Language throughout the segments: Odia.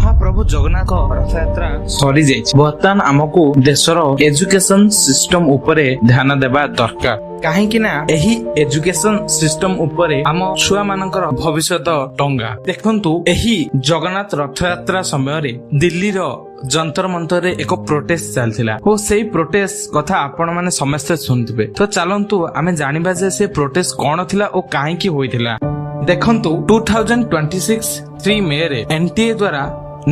ମହାପ୍ରଭୁ ଜଗନ୍ନାଥ ରଥଯାତ୍ରା ସରିଯାଇଛି। ବର୍ତ୍ତମାନ ଆମକୁ ଦେଶର ଏଜୁକେସନ ସିଷ୍ଟମ ଉପରେ ଧ୍ୟାନ ଦେବା ଦରକାର, କାହିଁକି ନା ଏହି ଏଜୁକେସନ ସିଷ୍ଟମ ଉପରେ ଆମ ଛୁଆ ମାନଙ୍କର ଭବିଷ୍ୟତ ଟଙ୍ଗା। ଦେଖନ୍ତୁ, ଏହି ଜଗନ୍ନାଥ ରଥଯାତ୍ରା ସମୟରେ ଦିଲ୍ଲୀର ଯନ୍ତର ମନ୍ତରରେ ଏକ ପ୍ରୋଟେଷ୍ଟ ଚାଲିଥିଲା ଓ ସେଇ ପ୍ରୋଟେଷ୍ଟ କଥା ଆପଣ ମାନେ ସମସ୍ତେ ଶୁଣିଥିବେ। ତ ଚାଲନ୍ତୁ ଆମେ ଜାଣିବା ଯେ ସେ ପ୍ରୋଟେଷ୍ଟ କଣ ଥିଲା ଓ କାହିଁକି ହୋଇଥିଲା। ଦେଖନ୍ତୁ, 2026 3 ମେରେ ଏନଟିଏ ଦ୍ୱାରା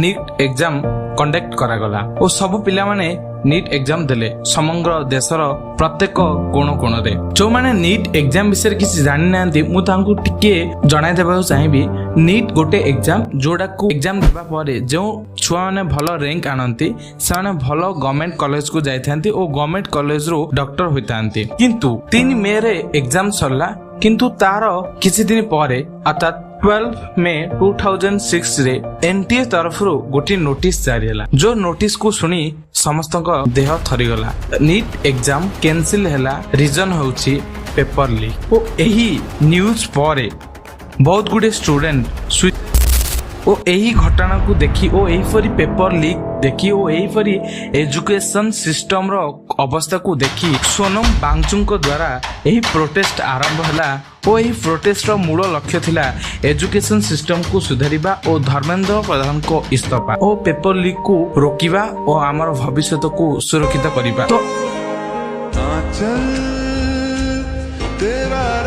ନିଟ୍ ଏକ୍ଜାମ କଣ୍ଡକ୍ଟ କରାଗଲା ଓ ସବୁ ପିଲାମାନେ ନିଟ୍ ଏକ୍ଜାମ ଦେଲେ ସମଗ୍ର ଦେଶର ପ୍ରତ୍ୟେକ କୋଣ କୋଣରେ। ଯୋଉମାନେ ନିଟ୍ ଏକ୍ଜାମ ବିଷୟରେ କିଛି ଜାଣିନାହାନ୍ତି, ମୁଁ ତାଙ୍କୁ ଟିକେ ଜଣାଇ ଦେବାକୁ ଚାହିଁବି। ନିଟ୍ ଗୋଟେ ଏକ୍ଜାମ, ଯୋଉଟାକୁ ଏକ୍ଜାମ ଦେବା ପରେ ଯେଉଁ ଛୁଆମାନେ ଭଲ ର୍ୟାଙ୍କ ଆଣନ୍ତି, ସେମାନେ ଭଲ ଗଭର୍ଣ୍ଣମେଣ୍ଟ କଲେଜକୁ ଯାଇଥାନ୍ତି ଓ ଗଭର୍ଣ୍ଣମେଣ୍ଟ କଲେଜରୁ ଡକ୍ଟର ହୋଇଥାନ୍ତି। କିନ୍ତୁ 3 ମେରେ ଏକ୍ଜାମ ସରିଲା, କିନ୍ତୁ ତାର କିଛି ଦିନ ପରେ, ଅର୍ଥାତ୍ 12 ମେ 2006ରେ ଏନଟିଏ ତରଫରୁ ଗୋଟିଏ ନୋଟିସ ଜାରି ହେଲା, ଯୋଉ ନୋଟିସକୁ ଶୁଣି ସମସ୍ତଙ୍କ ଦେହ ଥରିଗଲା। ନିଟ୍ ଏକ୍ଜାମ କ୍ୟାନସେଲ ହେଲା, ରିଜନ ହେଉଛି ପେପର ଲିକ୍। ଓ ଏହି ନ୍ୟୁଜ ପରେ ବହୁତ ଗୁଡ଼ିଏ ଷ୍ଟୁଡେଣ୍ଟ ଓ ଏହି ଘଟଣାକୁ ଦେଖି ଓ ଏହିପରି ପେପର ଲିକ୍ ଦେଖି ଓ ଏହିପରି ଏଜୁକେସନ ସିଷ୍ଟମର ଅବସ୍ଥାକୁ ଦେଖି ସୋନମ ବାଙ୍ଗଚୁଙ୍କ ଦ୍ୱାରା ଏହି ପ୍ରୋଟେଷ୍ଟ ଆରମ୍ଭ ହେଲା। ଓ ଏହି ପ୍ରୋଟେଷ୍ଟର ମୂଳ ଲକ୍ଷ୍ୟ ଥିଲା ଏଜୁକେସନ ସିଷ୍ଟମକୁ ସୁଧାରିବା ଓ ଧର୍ମେନ୍ଦ୍ର ପ୍ରଧାନଙ୍କ ଇସ୍ତଫା ଓ ପେପର ଲିକ୍କୁ ରୋକିବା ଓ ଆମର ଭବିଷ୍ୟତକୁ ସୁରକ୍ଷିତ କରିବା। ତ आंचल तेरा।